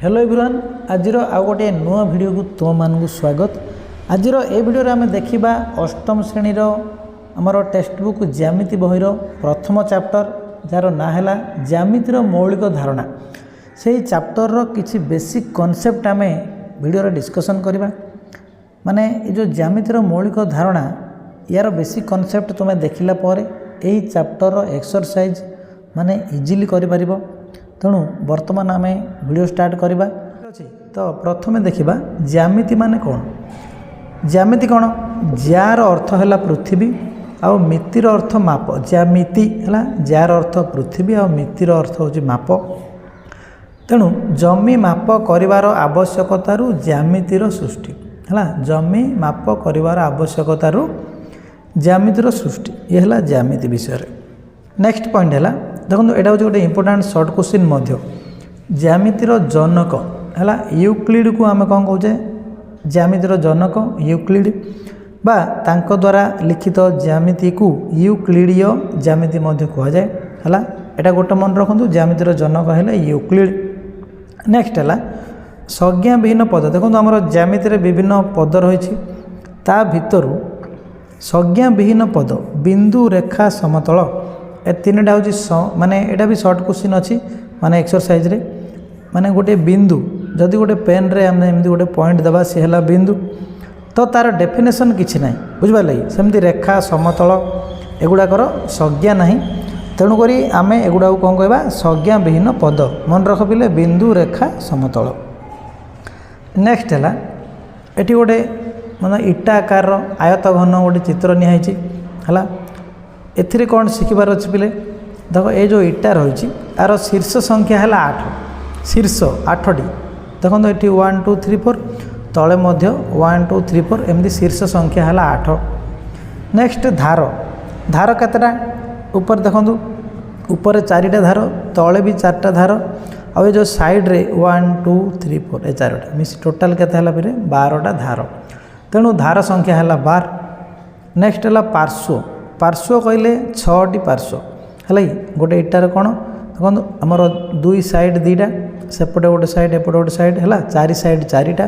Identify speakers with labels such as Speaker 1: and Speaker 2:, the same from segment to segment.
Speaker 1: Hello everyone, ଆଜିର ଆଉ ଗୋଟିଏ ନୂଆ ଭିଡ଼ିଓକୁ ତୁମମାନଙ୍କୁ ସ୍ୱାଗତ। ଆଜିର ଏ ଭିଡ଼ିଓରେ ଆମେ ଦେଖିବା ଅଷ୍ଟମ ଶ୍ରେଣୀର ଆମର ଟେକ୍ସଟ ବୁକ୍ ଜ୍ୟାମିତି ବହିର ପ୍ରଥମ ଚାପ୍ଟର, ଯାହାର ନାଁ ହେଲା ଜ୍ୟାମିତିର ମୌଳିକ ଧାରଣା। ସେହି ଚାପ୍ଟରର କିଛି ବେସିକ୍ କନସେପ୍ଟ ଆମେ ଭିଡ଼ିଓରେ ଡିସ୍କସନ୍ କରିବା। ମାନେ ଏ ଯେଉଁ ଜ୍ୟାମିତିର ମୌଳିକ ଧାରଣା, ୟାର ବେସିକ୍ କନସେପ୍ଟ ତୁମେ ଦେଖିଲା ପରେ ଏହି ଚାପ୍ଟରର ଏକ୍ସରସାଇଜ୍ ମାନେ ଇଜିଲି କରିପାରିବ। ତେଣୁ ବର୍ତ୍ତମାନ ଆମେ ଭିଡ଼ିଓ ଷ୍ଟାର୍ଟ କରିବା। ଅଛି ତ, ପ୍ରଥମେ ଦେଖିବା ଜ୍ୟାମିତି ମାନେ କ'ଣ? ଜ୍ୟାମିତି କ'ଣ? ଜ୍ୟାର ଅର୍ଥ ହେଲା ପୃଥିବୀ ଆଉ ମିତିର ଅର୍ଥ ମାପ। ଜ୍ୟାମିତି ହେଲା ଜ୍ୟାର ଅର୍ଥ ପୃଥିବୀ ଆଉ ମିତିର ଅର୍ଥ ହେଉଛି ମାପ। ତେଣୁ ଜମି ମାପ କରିବାର ଆବଶ୍ୟକତାରୁ ଜ୍ୟାମିତିର ସୃଷ୍ଟି ହେଲା। ଜମି ମାପ କରିବାର ଆବଶ୍ୟକତାରୁ ଜ୍ୟାମିତିର ସୃଷ୍ଟି। ଇଏ ହେଲା ଜ୍ୟାମିତି ବିଷୟରେ। ନେକ୍ସଟ ପଏଣ୍ଟ ହେଲା, ଦେଖନ୍ତୁ, ଏଇଟା ହେଉଛି ଗୋଟେ ଇମ୍ପୋର୍ଟାଣ୍ଟ ସର୍ଟ କୋଶ୍ଚିନ୍ ମଧ୍ୟ। ଜ୍ୟାମିତିର ଜନକ ହେଲା ୟୁକ୍ଲିଡ଼କୁ ଆମେ କ'ଣ କହୁଛେ? ଜ୍ୟାମିତିର ଜନକ ୟୁକ୍ଲିଡ଼ ବା ତାଙ୍କ ଦ୍ୱାରା ଲିଖିତ ଜ୍ୟାମିତିକୁ ୟୁକ୍ଲିଡ଼ୀୟ ଜ୍ୟାମିତି ମଧ୍ୟ କୁହାଯାଏ। ହେଲା, ଏଇଟା ଗୋଟେ ମନେ ରଖନ୍ତୁ, ଜ୍ୟାମିତିର ଜନକ ହେଲେ ୟୁକ୍ଲିଡ଼। ନେକ୍ସଟ ହେଲା ସଂଜ୍ଞାବିହୀନ ପଦ। ଦେଖନ୍ତୁ, ଆମର ଜ୍ୟାମିତିରେ ବିଭିନ୍ନ ପଦ ରହିଛି। ତା ଭିତରୁ ସଂଜ୍ଞାବିହୀନ ପଦ ବିନ୍ଦୁ, ରେଖା, ସମତଳ, ଏ ତିନିଟା ହେଉଛି। ମାନେ ଏଇଟା ବି ସର୍ଟ କୋଶ୍ଚିନ୍ ଅଛି, ମାନେ ଏକ୍ସରସାଇଜରେ। ମାନେ ଗୋଟେ ବିନ୍ଦୁ, ଯଦି ଗୋଟେ ପେନ୍ରେ ଆମେ ଏମିତି ଗୋଟେ ପଏଣ୍ଟ ଦେବା, ସେ ହେଲା ବିନ୍ଦୁ। ତ ତା'ର ଡେଫିନେସନ୍ କିଛି ନାହିଁ, ବୁଝିପାରିଲେ କି? ସେମିତି ରେଖା, ସମତଳ, ଏଗୁଡ଼ାକର ସଂଜ୍ଞା ନାହିଁ। ତେଣୁକରି ଆମେ ଏଗୁଡ଼ାକୁ କ'ଣ କହିବା? ସଂଜ୍ଞାବିହୀନ ପଦ। ମନେ ରଖ ପିଲେ, ବିନ୍ଦୁ, ରେଖା, ସମତଳ। ନେକ୍ସଟ ହେଲା, ଏଠି ଗୋଟେ ମାନେ ଇଟା ଆକାରର ଆୟତ ଘନ ଗୋଟେ ଚିତ୍ର ନିଆହେଇଛି। ହେଲା, ଏଥିରେ କ'ଣ ଶିଖିବାର ଅଛି ପିଲେ? ଦେଖ, ଏ ଯେଉଁ ଇଟା ରହିଛି, ତାର ଶୀର୍ଷ ସଂଖ୍ୟା ହେଲା 8। ଶୀର୍ଷ 8ଟି। ଦେଖନ୍ତୁ, ଏଠି 1, 2, 3, 4, ତଳେ ମଧ୍ୟ 1, 2, 3, 4, ଏମିତି ଶୀର୍ଷ ସଂଖ୍ୟା ହେଲା 8। ନେକ୍ସଟ ଧାର। ଧାର କେତେଟା? ଉପରେ ଦେଖନ୍ତୁ, ଉପରେ ଚାରିଟା ଧାର, ତଳେ ବି ଚାରିଟା ଧାର, ଆଉ ଏ ଯେଉଁ ସାଇଡ଼୍ରେ 1, 2, 3, 4, ଏ ଚାରିଟା ମିଶି ଟୋଟାଲ୍ କେତେ ହେଲା ପରେ? 12ଟା ଧାର। ତେଣୁ ଧାର ସଂଖ୍ୟା ହେଲା 12। ନେକ୍ସଟ ହେଲା ପାର୍ଶ୍ୱ। ପାର୍ଶ୍ୱ କହିଲେ ଛଅଟି ପାର୍ଶ୍ୱ ହେଲା କି? ଗୋଟେ ଇଟାର କ'ଣ, ଦେଖନ୍ତୁ, ଆମର ଦୁଇ ସାଇଡ଼୍ ଦୁଇଟା, ସେପଟେ ଗୋଟେ ସାଇଡ଼୍, ଏପଟେ ଗୋଟେ ସାଇଡ଼୍, ହେଲା ଚାରି ସାଇଡ଼୍ ଚାରିଟା,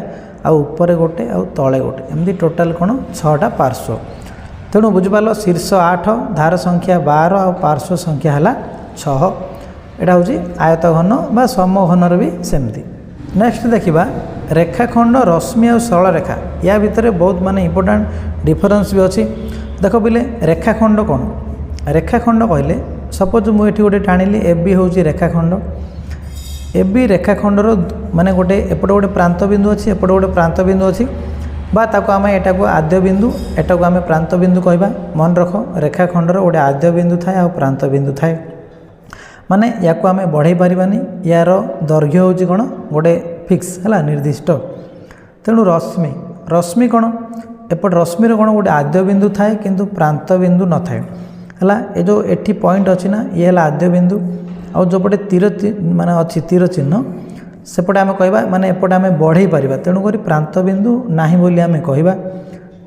Speaker 1: ଆଉ ଉପରେ ଗୋଟେ ଆଉ ତଳେ ଗୋଟେ, ଏମିତି ଟୋଟାଲ୍ କ'ଣ ଛଅଟା ପାର୍ଶ୍ୱ। ତେଣୁ ବୁଝିପାରିଲ, ଶୀର୍ଷ 8, ଧାର ସଂଖ୍ୟା 12 ଆଉ ପାର୍ଶ୍ୱ ସଂଖ୍ୟା ହେଲା 6। ଏଇଟା ହେଉଛି ଆୟତ ଘନ ବା ସମଘନର ବି ସେମିତି। ନେକ୍ସଟ ଦେଖିବା ରେଖାଖଣ୍ଡ, ରଶ୍ମି ଆଉ ସରଳ ରେଖା। ୟା ଭିତରେ ବହୁତ ମାନେ ଇମ୍ପୋର୍ଟାଣ୍ଟ ଡିଫରେନ୍ସ ବି ଅଛି। ଦେଖ ପିଲେ, ରେଖାଖଣ୍ଡ କ'ଣ? ରେଖାଖଣ୍ଡ କହିଲେ, ସପୋଜ ମୁଁ ଏଠି ଗୋଟେ ଟାଣିଲି, ଏ ବି ହେଉଛି ରେଖାଖଣ୍ଡ। ଏ ବି ରେଖାଖଣ୍ଡର ମାନେ ଗୋଟେ ଏପଟେ ଗୋଟେ ପ୍ରାନ୍ତ ବିନ୍ଦୁ ଅଛି, ଏପଟେ ଗୋଟେ ପ୍ରାନ୍ତ ବିନ୍ଦୁ ଅଛି, ବା ତାକୁ ଆମେ ଏଟାକୁ ଆଦ୍ୟ ବିନ୍ଦୁ, ଏଟାକୁ ଆମେ ପ୍ରାନ୍ତ ବିନ୍ଦୁ କହିବା। ମନେ ରଖ, ରେଖାଖଣ୍ଡର ଗୋଟେ ଆଦ୍ୟ ବିନ୍ଦୁ ଥାଏ ଆଉ ପ୍ରାନ୍ତ ବିନ୍ଦୁ ଥାଏ। ମାନେ ୟାକୁ ଆମେ ବଢ଼େଇ ପାରିବାନି। ୟାର ଦୈର୍ଘ୍ୟ ହେଉଛି କ'ଣ ଗୋଟେ ଫିକ୍ସ ହେଲା, ନିର୍ଦ୍ଦିଷ୍ଟ। ତେଣୁ ରଶ୍ମି, ରଶ୍ମି କ'ଣ? ଏପଟେ ରଶ୍ମିର କ'ଣ ଗୋଟେ ଆଦ୍ୟ ବିନ୍ଦୁ ଥାଏ କିନ୍ତୁ ପ୍ରାନ୍ତ ବିନ୍ଦୁ ନଥାଏ। ହେଲା, ଏ ଯେଉଁ ଏଠି ପଏଣ୍ଟ ଅଛି ନା, ଇଏ ହେଲା ଆଦ୍ୟ ବିନ୍ଦୁ, ଆଉ ଯେଉଁପଟେ ତୀର ମାନେ ଅଛି ତୀର ଚିହ୍ନ, ସେପଟେ ଆମେ କହିବା, ମାନେ ଏପଟେ ଆମେ ବଢ଼େଇ ପାରିବା। ତେଣୁକରି ପ୍ରାନ୍ତ ବିନ୍ଦୁ ନାହିଁ ବୋଲି ଆମେ କହିବା।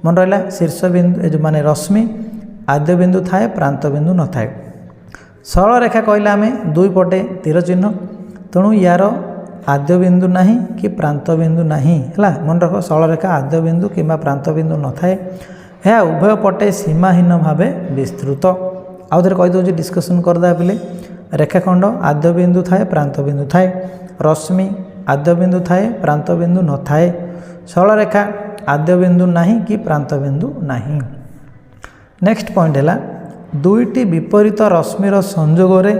Speaker 1: ମନେ ରହିଲା? ଶୀର୍ଷ ବିନ୍ଦୁ ଏ ଯେଉଁ ମାନେ ରଶ୍ମି ଆଦ୍ୟ ବିନ୍ଦୁ ଥାଏ, ପ୍ରାନ୍ତ ବିନ୍ଦୁ ନଥାଏ। ସରଳ ରେଖା କହିଲେ ଆମେ ଦୁଇ ପଟେ ତୀର ଚିହ୍ନ, ତେଣୁ ୟାର ଆଦ୍ୟ ବିନ୍ଦୁ ନାହିଁ କି ପ୍ରାନ୍ତ ବିନ୍ଦୁ ନାହିଁ। ହେଲା, ମନେ ରଖ, ସରଳ ରେଖା ଆଦ୍ୟ ବିନ୍ଦୁ କିମ୍ବା ପ୍ରାନ୍ତ ବିନ୍ଦୁ ନଥାଏ। ଏହା ଉଭୟ ପଟେ ସୀମାହୀନ ଭାବେ ବିସ୍ତୃତ। ଆଉ ଥରେ କହିଦେଉଛି, ଡିସ୍କସନ୍ କରିଦେବା ପିଲେ। ରେଖାଖଣ୍ଡ ଆଦ୍ୟ ବିନ୍ଦୁ ଥାଏ, ପ୍ରାନ୍ତ ବିନ୍ଦୁ ଥାଏ। ରଶ୍ମି ଆଦ୍ୟ ବିନ୍ଦୁ ଥାଏ, ପ୍ରାନ୍ତ ବିନ୍ଦୁ ନଥାଏ। ସରଳ ରେଖା ଆଦ୍ୟ ବିନ୍ଦୁ ନାହିଁ କି ପ୍ରାନ୍ତ ବିନ୍ଦୁ ନାହିଁ। ନେକ୍ସଟ ପଏଣ୍ଟ ହେଲା, ଦୁଇଟି ବିପରୀତ ରଶ୍ମିର ସଂଯୋଗରେ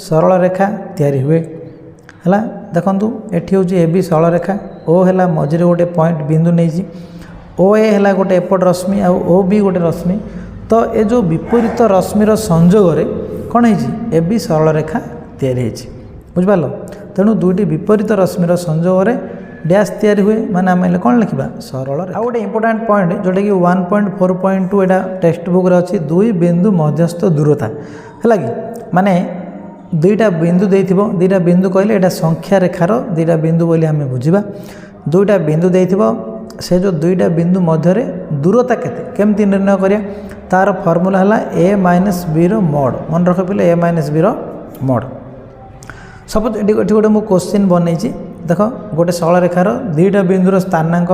Speaker 1: ସରଳ ରେଖା ତିଆରି ହୁଏ। ହେଲା, ଦେଖନ୍ତୁ, ଏଠି ହେଉଛି ଏ ବି ସରଳ ରେଖା, ଓ ହେଲା ମଝିରେ ଗୋଟେ ପଏଣ୍ଟ ବିନ୍ଦୁ ନେଇଛି। ଓ ଏ ହେଲା ଗୋଟେ ଏପଟ ରଶ୍ମି ଆଉ ଓ ବି ଗୋଟେ ରଶ୍ମି। ତ ଏ ଯେଉଁ ବିପରୀତ ରଶ୍ମିର ସଂଯୋଗରେ କ'ଣ ହେଇଛି? ଏ ବି ସରଳ ରେଖା ତିଆରି ହେଇଛି। ବୁଝିପାରିଲ? ତେଣୁ ଦୁଇଟି ବିପରୀତ ରଶ୍ମିର ସଂଯୋଗରେ ଡ୍ୟାସ୍ ତିଆରି ହୁଏ, ମାନେ ଆମେ ହେଲେ କ'ଣ ଲେଖିବା? ସରଳ। ଆଉ ଗୋଟେ ଇମ୍ପୋର୍ଟାଣ୍ଟ ପଏଣ୍ଟ, ଯେଉଁଟାକି 1.4.2, ଏଇଟା ଟେକ୍ସଟ ବୁକ୍ରେ ଅଛି, ଦୁଇ ବିନ୍ଦୁ ମଧ୍ୟସ୍ଥ ଦୂରତା। ହେଲା କି? ମାନେ ଦୁଇଟା ବିନ୍ଦୁ ଦେଇଥିବ। ଦୁଇଟା ବିନ୍ଦୁ କହିଲେ ଏଇଟା ସଂଖ୍ୟା ରେଖାର ଦୁଇଟା ବିନ୍ଦୁ ବୋଲି ଆମେ ବୁଝିବା। ଦୁଇଟା ବିନ୍ଦୁ ଦେଇଥିବ, ସେ ଯେଉଁ ଦୁଇଟା ବିନ୍ଦୁ ମଧ୍ୟରେ ଦୂରତା କେତେ, କେମିତି ନିର୍ଣ୍ଣୟ କରିବା? ତା'ର ଫର୍ମୁଲା ହେଲା ଏ ମାଇନସ୍ ବିର ମଡ଼। ମନେ ରଖ ପିଲେ, ଏ ମାଇନସ୍ ବିର ମଡ଼। ସପୋଜ ଏଠି ଗୋଟେ ମୁଁ କୋଶ୍ଚିନ୍ ବନେଇଛି। ଦେଖ, ଗୋଟେ ସରଳରେଖାର ଦୁଇଟା ବିନ୍ଦୁର ସ୍ଥାନାଙ୍କ,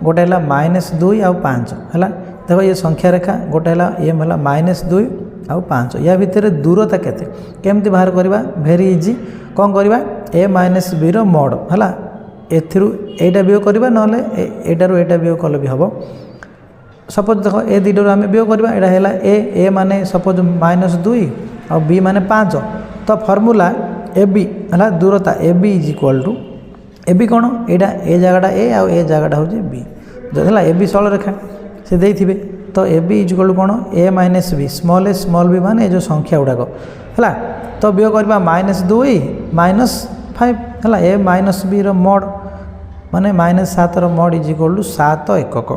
Speaker 1: ଗୋଟେ ହେଲା -2 ଆଉ 5। ହେଲା, ଦେଖ, ଇଏ ସଂଖ୍ୟା ରେଖା ଗୋଟେ ହେଲା, ଇଏ ହେଲା -2 ଆଉ 5। ୟା ଭିତରେ ଦୂରତା କେତେ, କେମିତି ବାହାର କରିବା? Very easy. କ'ଣ କରିବା? ଏ ମାଇନସ୍ ବିର ମଡ଼ ହେଲା, ଏଥିରୁ ଏଇଟା ବିୟୋଗ କରିବା, ନହେଲେ ଏଇଟାରୁ ଏଇଟା ବିୟୋଗ କଲେ ବି ହେବ। ସପୋଜ୍ ଦେଖ, ଏ ଦୁଇଟାରୁ ଆମେ ବିୟୋଗ କରିବା। ଏଇଟା ହେଲା ଏ, ଏ ମାନେ ସପୋଜ୍ -2 ଆଉ ବି ମାନେ 5। ତ ଫର୍ମୁଲା ଏ ବି ହେଲା ଦୂରତା, AB is equal to AB କ'ଣ? ଏଇଟା ଏ ଜାଗାଟା ଏ ଆଉ ଏ ଜାଗାଟା ହେଉଛି ବି ହେଲା। ଏ ବି ସରଳରେଖା ସେ ଦେଇଥିବେ। ତ AB is equal to କ'ଣ? A minus B, small a small b, ମାନେ ଏ ଯେଉଁ ସଂଖ୍ୟା ଗୁଡ଼ାକ ହେଲା। ତ ବିୟୋଗ କରିବା, -2 ମାଇନସ୍ 5 ହେଲା। ଏ ମାଇନସ୍ ବିର ମଡ଼ ମାନେ -7ର ମଡ଼ is equal to 7 ଏକକ।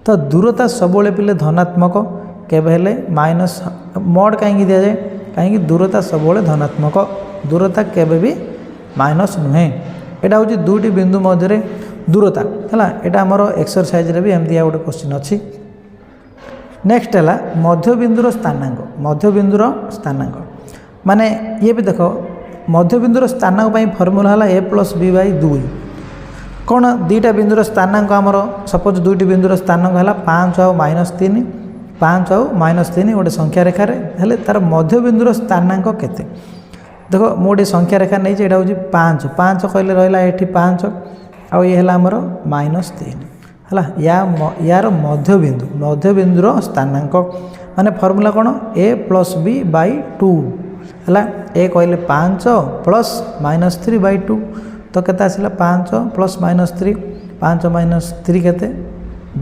Speaker 1: ତ ଦୂରତା ସବୁବେଳେ ପିଲେ ଧନାତ୍ମକ, କେବେ ହେଲେ ମାଇନସ୍। ମଡ଼ କାହିଁକି ଦିଆଯାଏ? କାହିଁକି ଦୂରତା ସବୁବେଳେ ଧନାତ୍ମକ, ଦୂରତା କେବେ ବି ମାଇନସ୍ ନୁହେଁ। ଏଇଟା ହେଉଛି ଦୁଇଟି ବିନ୍ଦୁ ମଧ୍ୟରେ ଦୂରତା ହେଲା। ଏଇଟା ଆମର ଏକ୍ସରସାଇଜରେ ବି ଏମିତିଆ ଗୋଟେ କୋଶ୍ଚିନ୍ ଅଛି। ନେକ୍ସଟ ହେଲା ମଧ୍ୟବିନ୍ଦୁର ସ୍ଥାନାଙ୍କ। ମଧ୍ୟବିନ୍ଦୁର ସ୍ଥାନାଙ୍କ ମାନେ ଇଏ ବି ଦେଖ, ମଧ୍ୟବିନ୍ଦୁର ସ୍ଥାନାଙ୍କ ପାଇଁ ଫର୍ମୁଲା ହେଲା ଏ ପ୍ଲସ୍ ବି ବାଇ 2। କ'ଣ? ଦୁଇଟା ବିନ୍ଦୁର ସ୍ଥାନାଙ୍କ ଆମର, ସପୋଜ୍ ଦୁଇଟି ବିନ୍ଦୁର ସ୍ଥାନାଙ୍କ ହେଲା 5 ଆଉ -3। 5 ଆଉ -3 ଗୋଟେ ସଂଖ୍ୟା ରେଖାରେ ହେଲେ ତା'ର ମଧ୍ୟବିନ୍ଦୁର ସ୍ଥାନାଙ୍କ କେତେ? ଦେଖ, ମୁଁ ଗୋଟେ ସଂଖ୍ୟା ରେଖା ନେଇଛି। ଏଇଟା ହେଉଛି 5। 5 କହିଲେ ରହିଲା ଏଠି 5 ଆଉ ଇଏ ହେଲା ଆମର -3 ହେଲା। ୟାର ମଧ୍ୟବିନ୍ଦୁର ସ୍ଥାନାଙ୍କ ମାନେ ଫର୍ମୁଲା କ'ଣ? A plus B by 2 ହେଲା। ଏ କହିଲେ 5 ପ୍ଲସ୍ -3 ବାଇ 2। ତ କେତେ ଆସିଲା? 5 ପ୍ଲସ୍ -3, 5 ମାଇନସ୍ 3 କେତେ?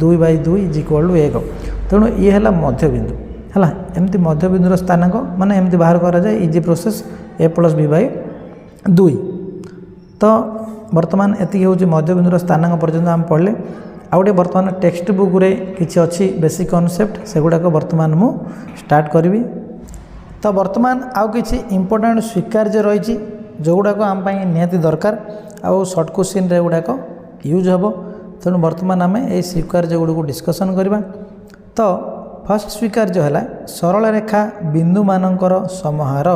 Speaker 1: 2 ବାଇ 2 is equal to 1। ତେଣୁ ଇଏ ହେଲା ମଧ୍ୟବିନ୍ଦୁ ହେଲା। ଏମିତି ମଧ୍ୟବିନ୍ଦୁର ସ୍ଥାନାଙ୍କ ମାନେ ଏମିତି ବାହାର କରାଯାଏ, easy process, A plus B by 2। ତ ବର୍ତ୍ତମାନ ଏତିକି ହେଉଛି ମଧ୍ୟବିନ୍ଦୁର ସ୍ଥାନାଙ୍କ ପର୍ଯ୍ୟନ୍ତ ଆମେ ପଢ଼ିଲେ। ଆଉ ଗୋଟେ ବର୍ତ୍ତମାନ ଟେକ୍ସଟ ବୁକ୍ରେ କିଛି ଅଛି ବେସିକ୍ କନସେପ୍ଟ, ସେଗୁଡ଼ାକ ବର୍ତ୍ତମାନ ମୁଁ ଷ୍ଟାର୍ଟ କରିବି। ତ ବର୍ତ୍ତମାନ ଆଉ କିଛି ଇମ୍ପୋର୍ଟାଣ୍ଟ ସ୍ୱୀକାର୍ଯ୍ୟ ରହିଛି, ଯେଉଁଗୁଡ଼ାକ ଆମ ପାଇଁ ନିହାତି ଦରକାର ଆଉ ସର୍ଟ କୋଶ୍ଚିନ୍ରେ ଏଗୁଡ଼ାକ ୟୁଜ୍ ହେବ। ତେଣୁ ବର୍ତ୍ତମାନ ଆମେ ଏଇ ସ୍ୱୀକାର୍ଯ୍ୟ ଗୁଡ଼ିକୁ ଡିସ୍କସନ୍ କରିବା। ତ ଫାର୍ଷ୍ଟ ସ୍ୱୀକାର୍ଯ୍ୟ ହେଲା ସରଳ ରେଖା ବିନ୍ଦୁମାନଙ୍କର ସମାହାର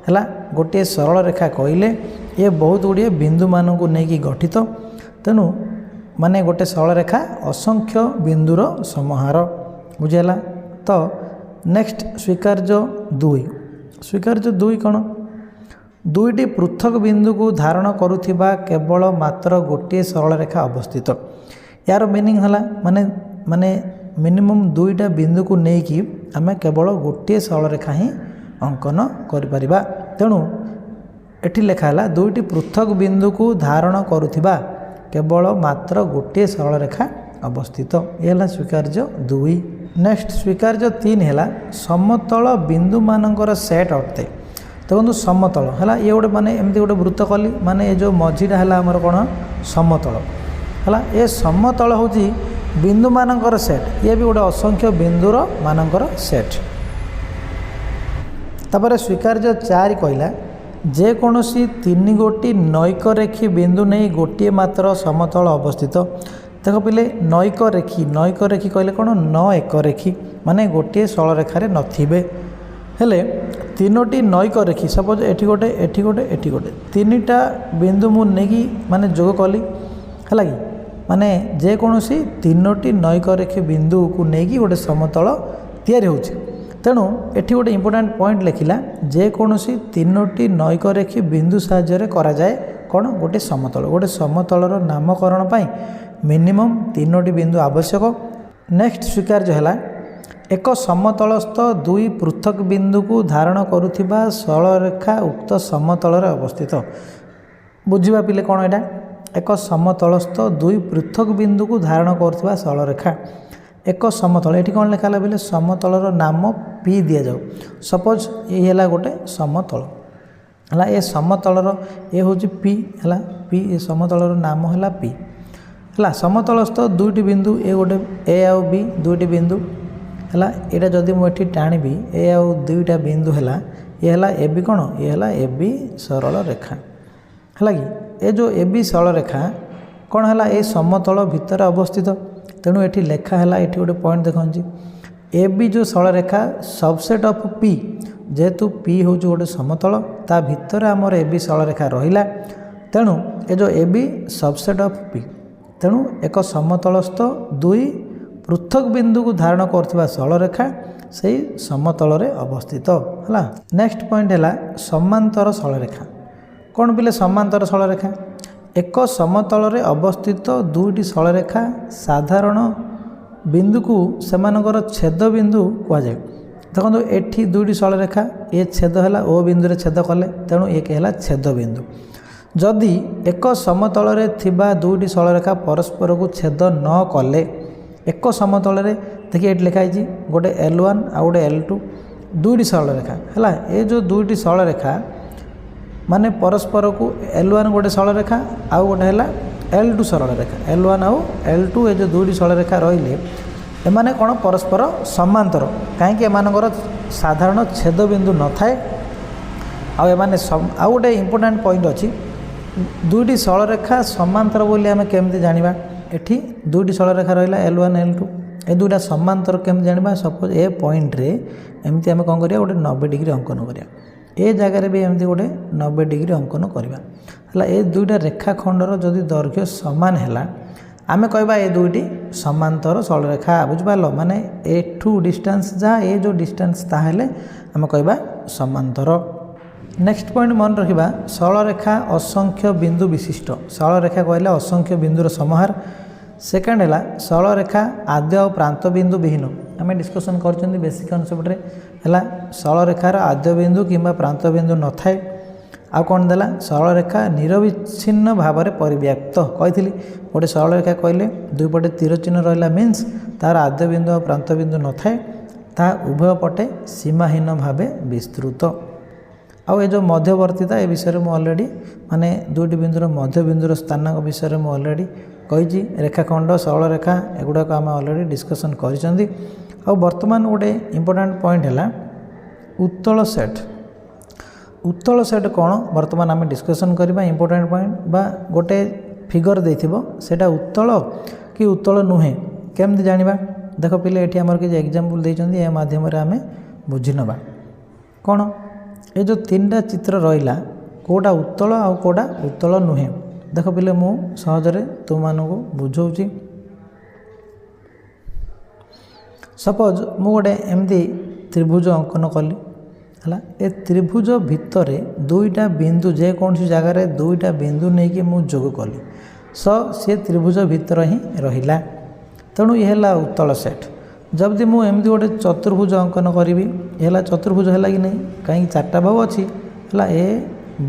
Speaker 1: ହେଲା। ଗୋଟିଏ ସରଳ ରେଖା କହିଲେ ଇଏ ବହୁତ ଗୁଡ଼ିଏ ବିନ୍ଦୁମାନଙ୍କୁ ନେଇକି ଗଠିତ। ତେଣୁ ମାନେ ଗୋଟେ ସରଳ ରେଖା ଅସଂଖ୍ୟ ବିନ୍ଦୁର ସମାହାର, ବୁଝିହେଲା? ତ ନେକ୍ସଟ ସ୍ୱୀକାର୍ଯ୍ୟ 2। ସ୍ୱୀକାର୍ଯ୍ୟ 2 କ'ଣ? ଦୁଇଟି ପୃଥକ ବିନ୍ଦୁକୁ ଧାରଣ କରୁଥିବା କେବଳ ମାତ୍ର ଗୋଟିଏ ସରଳ ରେଖା ଅବସ୍ଥିତ। ଏହାର ମିନିଂ ହେଲା ମାନେ ମିନିମମ୍ ଦୁଇଟା ବିନ୍ଦୁକୁ ନେଇକି ଆମେ କେବଳ ଗୋଟିଏ ସରଳ ରେଖା ହିଁ ଅଙ୍କନ କରିପାରିବା। ତେଣୁ ଏଠି ଲେଖା ହେଲା ଦୁଇଟି ପୃଥକ ବିନ୍ଦୁକୁ ଧାରଣ କରୁଥିବା କେବଳ ମାତ୍ର ଗୋଟିଏ ସରଳ ରେଖା ଅବସ୍ଥିତ। ଇଏ ହେଲା ସ୍ୱୀକାର୍ଯ୍ୟ 2। ନେକ୍ସଟ ସ୍ୱୀକାର୍ଯ୍ୟ 3 ହେଲା ସମତଳ ବିନ୍ଦୁମାନଙ୍କର ସେଟ୍ ଅଟେ। ଦେଖନ୍ତୁ, ସମତଳ ହେଲା ଇଏ ଗୋଟେ, ମାନେ ଏମିତି ଗୋଟେ ବୃତ୍ତ କଲି, ମାନେ ଏ ଯେଉଁ ମଝିଟା ହେଲା ଆମର କ'ଣ? ସମତଳ ହେଲା। ଏ ସମତଳ ହେଉଛି ବିନ୍ଦୁମାନଙ୍କର ସେଟ୍। ଇଏ ବି ଗୋଟେ ଅସଂଖ୍ୟ ବିନ୍ଦୁର ମାନଙ୍କର ସେଟ୍। ତାପରେ ସ୍ୱୀକାର୍ଯ୍ୟ 4 କହିଲା, ଯେକୌଣସି ତିନି ଗୋଟି ନୈକରେଖୀ ବିନ୍ଦୁ ନେଇ ଗୋଟିଏ ମାତ୍ର ସମତଳ ଅବସ୍ଥିତ। ଦେଖ ପିଲେ, ନୈକ ରେଖୀ, ନୈକ ରେଖୀ କହିଲେ କ'ଣ? ନ ଏକ ରେଖୀ, ମାନେ ଗୋଟିଏ ସରଳରେଖାରେ ନଥିବେ। ହେଲେ ତିନୋଟି ନୈକ ରେଖୀ, ସପୋଜ୍ ଏଠି ଗୋଟେ, ଏଠି ଗୋଟେ, ଏଠି ଗୋଟେ, ତିନିଟା ବିନ୍ଦୁ ମୁଁ ନେଇକି ମାନେ ଯୋଗ କଲି, ହେଲା କି? ମାନେ ଯେକୌଣସି ତିନୋଟି ନୈକ ରେଖୀ ବିନ୍ଦୁକୁ ନେଇକି ଗୋଟେ ସମତଳ ତିଆରି ହେଉଛି। ତେଣୁ ଏଠି ଗୋଟେ ଇମ୍ପୋର୍ଟାଣ୍ଟ ପଏଣ୍ଟ ଲେଖିଲା, ଯେକୌଣସି ତିନୋଟି ନୈକରେଖୀ ବିନ୍ଦୁ ସାହାଯ୍ୟରେ କରାଯାଏ କ'ଣ? ଗୋଟେ ସମତଳ। ଗୋଟେ ସମତଳର ନାମକରଣ ପାଇଁ ମିନିମମ୍ ତିନୋଟି ବିନ୍ଦୁ ଆବଶ୍ୟକ। ନେକ୍ସଟ ସ୍ୱୀକାର୍ଯ୍ୟ ହେଲା ଏକ ସମତଳସ୍ଥ ଦୁଇ ପୃଥକ ବିନ୍ଦୁକୁ ଧାରଣ କରୁଥିବା ସରଳରେଖା ଉକ୍ତ ସମତଳରେ ଅବସ୍ଥିତ। ବୁଝିବା ପିଲେ, କ'ଣ ଏଇଟା? ଏକ ସମତଳସ୍ଥ ଦୁଇ ପୃଥକ ବିନ୍ଦୁକୁ ଧାରଣ କରୁଥିବା ସରଳରେଖା ଏକ ସମତଳ। ଏଠି କ'ଣ ଲେଖା ହେଲା ବୋଇଲେ, ସମତଳର ନାମ ପି ଦିଆଯାଉ। ସପୋଜ୍ ଇଏ ହେଲା ଗୋଟେ ସମତଳ ହେଲା। ଏ ସମତଳର ଏ ହେଉଛି ପି ହେଲା, ପି। ଏ ସମତଳର ନାମ ହେଲା ପି ହେଲା। ସମତଳସ୍ଥ ଦୁଇଟି ବିନ୍ଦୁ, ଏ ଗୋଟେ ଏ ଆଉ ବି ଦୁଇଟି ବିନ୍ଦୁ ହେଲା। ଏଇଟା ଯଦି ମୁଁ ଏଠି ଟାଣିବି, ଏ ଆଉ ଦୁଇଟା ବିନ୍ଦୁ ହେଲା, ଇଏ ହେଲା ଏ ବି। କ'ଣ ଇଏ ହେଲା? ଏ ବି ସରଳ ରେଖା ହେଲା କି? ଏ ଯେଉଁ ଏ ବି ସରଳ ରେଖା କ'ଣ ହେଲା? ଏ ସମତଳ ଭିତରେ ଅବସ୍ଥିତ। ତେଣୁ ଏଠି ଲେଖା ହେଲା, ଏଠି ଗୋଟେ ପଏଣ୍ଟ ଦେଖନ୍ତୁ, ଏ ବି ଯେଉଁ ସରଳରେଖା ସବସେଟ୍ ଅଫ୍ ପି। ଯେହେତୁ ପି ହେଉଛି ଗୋଟେ ସମତଳ, ତା ଭିତରେ ଆମର ଏ ବି ସରଳରେଖା ରହିଲା। ତେଣୁ ଏ ଯେଉଁ A B subset of P, ତେଣୁ ଏକ ସମତଳସ୍ଥ ଦୁଇ ପୃଥକ ବିନ୍ଦୁକୁ ଧାରଣ କରୁଥିବା ସରଳରେଖା ସେଇ ସମତଳରେ ଅବସ୍ଥିତ ହେଲା। ନେକ୍ସଟ ପଏଣ୍ଟ ହେଲା ସମାନ୍ତର ସରଳରେଖା। କ'ଣ ପିଲେ ସମାନ୍ତର ସରଳରେଖା? ଏକ ସମତଳରେ ଅବସ୍ଥିତ ଦୁଇଟି ସରଳରେଖା ସାଧାରଣ ବିନ୍ଦୁକୁ ସେମାନଙ୍କର ଛେଦ ବିନ୍ଦୁ କୁହାଯାଏ। ଦେଖନ୍ତୁ, ଏଠି ଦୁଇଟି ସରଳରେଖା, ଏ ଛେଦ ହେଲା ଓ ବିନ୍ଦୁରେ ଛେଦ କଲେ, ତେଣୁ ଏକ ହେଲା ଛେଦ ବିନ୍ଦୁ। ଯଦି ଏକ ସମତଳରେ ଥିବା ଦୁଇଟି ସରଳରେଖା ପରସ୍ପରକୁ ଛେଦ ନ କଲେ, ଏକ ସମତଳରେ ଦେଖି ଏଠି ଲେଖା ହେଇଛି ଗୋଟେ L1 ଆଉ ଗୋଟେ L2, ଦୁଇଟି ସରଳରେଖା ହେଲା। ଏ ଯେଉଁ ଦୁଇଟି ସରଳରେଖା ମାନେ ପରସ୍ପରକୁ, L1 ଗୋଟେ ସରଳରେଖା ଆଉ ଗୋଟେ ହେଲା L2 ସରଳରେଖା, L1 ଆଉ L2, ଏ ଯେଉଁ ଦୁଇଟି ସରଳରେଖା ରହିଲେ, ଏମାନେ କ'ଣ ପରସ୍ପର ସମାନ୍ତର। କାହିଁକି? ଏମାନଙ୍କର ସାଧାରଣ ଛେଦ ବିନ୍ଦୁ ନଥାଏ। ଆଉ ଏମାନେ ଆଉ ଗୋଟେ ଇମ୍ପୋର୍ଟାଣ୍ଟ ପଏଣ୍ଟ ଅଛି, ଦୁଇଟି ସରଳରେଖା ସମାନ୍ତର ବୋଲି ଆମେ କେମିତି ଜାଣିବା? ଏଠି ଦୁଇଟି ସରଳରେଖା ରହିଲା L1, L2, ଏ ଦୁଇଟା ସମାନ୍ତର କେମିତି ଜାଣିବା? ସପୋଜ୍ ଏ ପଏଣ୍ଟରେ ଏମିତି ଆମେ କ'ଣ କରିବା, ଗୋଟେ 90 ଡିଗ୍ରୀ ଅଙ୍କନ କରିବା। ଏ ଜାଗାରେ ବି ଏମିତି ଗୋଟେ 90 ଡିଗ୍ରୀ ଅଙ୍କନ କରିବା ହେଲା। ଏ ଦୁଇଟା ରେଖାଖଣ୍ଡର ଯଦି ଦୈର୍ଘ୍ୟ ସମାନ ହେଲା, ଆମେ କହିବା ଏ ଦୁଇଟି ସମାନ୍ତର ସରଳରେଖା। ବୁଝିପାରିଲ? ମାନେ ଏଠୁ ଡିଷ୍ଟାନ୍ସ ଯାହା, ଏ ଯେଉଁ ଡିଷ୍ଟାନ୍ସ, ତାହେଲେ ଆମେ କହିବା ସମାନ୍ତର। ନେକ୍ସଟ ପଏଣ୍ଟ ମନେ ରଖିବା, ସରଳରେଖା ଅସଂଖ୍ୟ ବିନ୍ଦୁ ବିଶିଷ୍ଟ। ସରଳରେଖା କହିଲେ ଅସଂଖ୍ୟ ବିନ୍ଦୁର ସମାହାର। ସେକେଣ୍ଡ ହେଲା ସରଳରେଖା ଆଦ୍ୟ ଆଉ ପ୍ରାନ୍ତ ବିନ୍ଦୁ ବିହୀନ। ଆମେ ଡିସ୍କସନ୍ କରିଛନ୍ତି ବେସିକ୍ କନସେପ୍ଟରେ। ହେଲା, ସରଳରେଖାର ଆଦ୍ୟ ବିନ୍ଦୁ କିମ୍ବା ପ୍ରାନ୍ତ ବିନ୍ଦୁ ନଥାଏ। ଆଉ କ'ଣ ଦେଲା? ସରଳରେଖା ନିରବିଚ୍ଛିନ୍ନ ଭାବରେ ପରିବ୍ୟାପ୍ତ। କହିଥିଲି, ଗୋଟେ ସରଳରେଖା କହିଲେ ଦୁଇ ପଟେ ତୀର ଚିହ୍ନ ରହିଲା ମିନ୍ସ ତା'ର ଆଦ୍ୟ ବିନ୍ଦୁ ଆଉ ପ୍ରାନ୍ତ ବିନ୍ଦୁ ନଥାଏ, ତାହା ଉଭୟ ପଟେ ସୀମାହୀନ ଭାବେ ବିସ୍ତୃତ। ଆଉ ଏ ଯେଉଁ ମଧ୍ୟବର୍ତ୍ତିତା, ଏ ବିଷୟରେ ମୁଁ ଅଲରେଡ଼ି, ମାନେ ଦୁଇଟି ବିନ୍ଦୁର ମଧ୍ୟବିନ୍ଦୁର ସ୍ଥାନାଙ୍କ ବିଷୟରେ ମୁଁ ଅଲରେଡ଼ି କହିଛି। ରେଖାଖଣ୍ଡ, ସରଳରେଖା, ଏଗୁଡ଼ାକ ଆମେ ଅଲରେଡ଼ି ଡିସ୍କସନ୍ କରିଛନ୍ତି। ଆଉ ବର୍ତ୍ତମାନ ଗୋଟେ ଇମ୍ପୋର୍ଟାଣ୍ଟ ପଏଣ୍ଟ ହେଲା ଉତ୍ତଳ ସେଟ୍। ଉତ୍ତଳ ସେଟ୍ କ'ଣ, ବର୍ତ୍ତମାନ ଆମେ ଡିସ୍କସନ୍ କରିବା। ଇମ୍ପୋର୍ଟାଣ୍ଟ ପଏଣ୍ଟ ବା ଗୋଟେ ଫିଗର ଦେଇଥିବ, ସେଇଟା ଉତ୍ତଳ କି ଉତ୍ତଳ ନୁହେଁ କେମିତି ଜାଣିବା? ଦେଖ ପିଲେ, ଏଠି ଆମର କିଛି ଏକ୍ଜାମ୍ପଲ୍ ଦେଇଛନ୍ତି, ଏହା ମାଧ୍ୟମରେ ଆମେ ବୁଝିନେବା। କ'ଣ ଏ ଯେଉଁ ତିନିଟା ଚିତ୍ର ରହିଲା, କେଉଁଟା ଉତ୍ତଳ ଆଉ କେଉଁଟା ଉତ୍ତଳ ନୁହେଁ? ଦେଖ ପିଲେ, ମୁଁ ସହଜରେ ତୁମମାନଙ୍କୁ ବୁଝାଉଛି। ସପୋଜ୍ ମୁଁ ଗୋଟେ ଏମିତି ତ୍ରିଭୁଜ ଅଙ୍କନ କଲି ହେଲା। ଏ ତ୍ରିଭୁଜ ଭିତରେ ଦୁଇଟା ବିନ୍ଦୁ, ଯେକୌଣସି ଜାଗାରେ ଦୁଇଟା ବିନ୍ଦୁ ନେଇକି ମୁଁ ଯୋଗ କଲି, ସ ସିଏ ତ୍ରିଭୁଜ ଭିତରେ ହିଁ ରହିଲା, ତେଣୁ ଇଏ ହେଲା ଉତ୍ତଳ ସେଟ୍। ଯଦି ମୁଁ ଏମିତି ଗୋଟେ ଚତୁର୍ଭୁଜ ଅଙ୍କନ କରିବି, ଇଏ ହେଲା ଚତୁର୍ଭୁଜ ହେଲା କି ନାହିଁ? କାହିଁକି ଚାରିଟା ବାହୁ ଅଛି ହେଲା, ଏ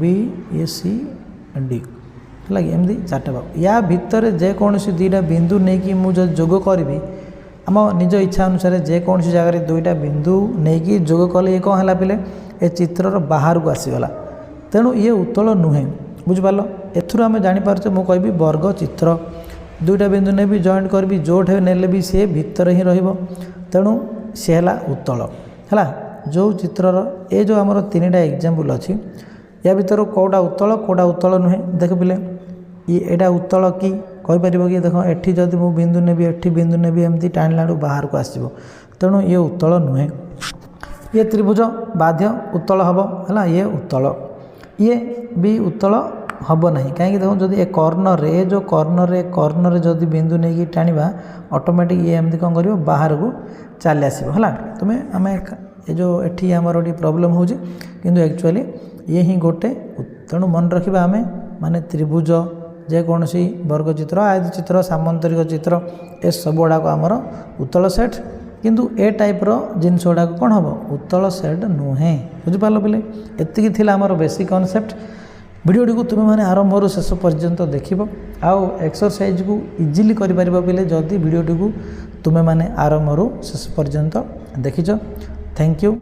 Speaker 1: ବି ଏ ସି ଡି ହେଲା କି? ଏମିତି ଚାରିଟା ବାହୁ, ୟା ଭିତରେ ଯେକୌଣସି ଦୁଇଟା ବିନ୍ଦୁ ନେଇକି ମୁଁ ଯଦି ଯୋଗ କରିବି, ଆମ ନିଜ ଇଚ୍ଛା ଅନୁସାରେ ଯେକୌଣସି ଜାଗାରେ ଦୁଇଟା ବିନ୍ଦୁ ନେଇକି ଯୋଗ କଲେ, ଇଏ କ'ଣ ହେଲା ପିଲେ? ଏ ଚିତ୍ରର ବାହାରକୁ ଆସିଗଲା, ତେଣୁ ଇଏ ଉତ୍ତଳ ନୁହେଁ। ବୁଝିପାରିଲ? ଏଥିରୁ ଆମେ ଜାଣିପାରୁଛେ, ମୁଁ କହିବି ବର୍ଗ ଚିତ୍ର, ଦୁଇଟା ବିନ୍ଦୁ ନେବି, ଜଏଣ୍ଟ କରିବି, ଯେଉଁଠି ନେଲେ ବି ସିଏ ଭିତରେ ହିଁ ରହିବ, ତେଣୁ ସିଏ ହେଲା ଉତ୍ତଳ ହେଲା। ଯେଉଁ ଚିତ୍ରର ଏ ଯେଉଁ ଆମର ତିନିଟା ଏକ୍ଜାମ୍ପଲ୍ ଅଛି, ୟା ଭିତରୁ କେଉଁଟା ଉତ୍ତଳ, କେଉଁଟା ଉତ୍ତଳ ନୁହେଁ? ଦେଖ ପିଲେ, ଇଏ ଏଇଟା ଉତ୍ତଳ କି କହିପାରିବ କି? ଦେଖ, ଏଠି ଯଦି ମୁଁ ବିନ୍ଦୁ ନେବି, ଏଠି ବିନ୍ଦୁ ନେବି, ଏମିତି ଟାଣିଲା ବେଳକୁ ବାହାରକୁ ଆସିବ, ତେଣୁ ଇଏ ଉତ୍ତଳ ନୁହେଁ। ଇଏ ତ୍ରିଭୁଜ ବାଧ୍ୟ ଉତ୍ତଳ ହେବ ହେଲା, ଇଏ ଉତ୍ତଳ। ଇଏ ବି ଉତ୍ତଳ ହେବ ନାହିଁ। କାହିଁକି? ଦେଖନ୍ତୁ, ଯଦି ଏ କର୍ଣ୍ଣରରେ, ଏ ଯେଉଁ କର୍ଣ୍ଣରରେ, କର୍ଣ୍ଣରରେ ଯଦି ବିନ୍ଦୁ ନେଇକି ଟାଣିବା, ଅଟୋମେଟିକ୍ ଇଏ ଏମିତି କ'ଣ କରିବ, ବାହାରକୁ ଚାଲି ଆସିବ ହେଲା। ତୁମେ ଆମେ ଏ ଯେଉଁ ଏଠି ଆମର ଟିକେ ପ୍ରୋବ୍ଲେମ୍ ହେଉଛି, କିନ୍ତୁ ଆକ୍ଚୁଆଲି ଇଏ ହିଁ ଗୋଟେ। ତେଣୁ ମନେ ରଖିବା ଆମେ, ମାନେ ତ୍ରିଭୁଜ, ଯେକୌଣସି ବର୍ଗଚିତ୍ର, ଆୟତଚିତ୍ର, ସାମନ୍ତରିକ ଚିତ୍ର, ଏସବୁ ଗୁଡ଼ାକ ଆମର ଉତ୍ତଳ ସେଟ୍, କିନ୍ତୁ ଏ ଟାଇପ୍ର ଜିନିଷ ଗୁଡ଼ାକ କ'ଣ ହେବ? ଉତ୍ତଳ ସେଟ୍ ନୁହେଁ। ବୁଝିପାରିଲ ପିଲେ? ଏତିକି ଥିଲା ଆମର ବେସିକ୍ କନସେପ୍ଟ। ଭିଡ଼ିଓଟିକୁ ତୁମେମାନେ ଆରମ୍ଭରୁ ଶେଷ ପର୍ଯ୍ୟନ୍ତ ଦେଖିବ ଆଉ ଏକ୍ସରସାଇଜ୍କୁ ଇଜିଲି କରିପାରିବ ପିଲେ, ଯଦି ଭିଡ଼ିଓଟିକୁ ତୁମେମାନେ ଆରମ୍ଭରୁ ଶେଷ ପର୍ଯ୍ୟନ୍ତ ଦେଖିଛ। Thank you.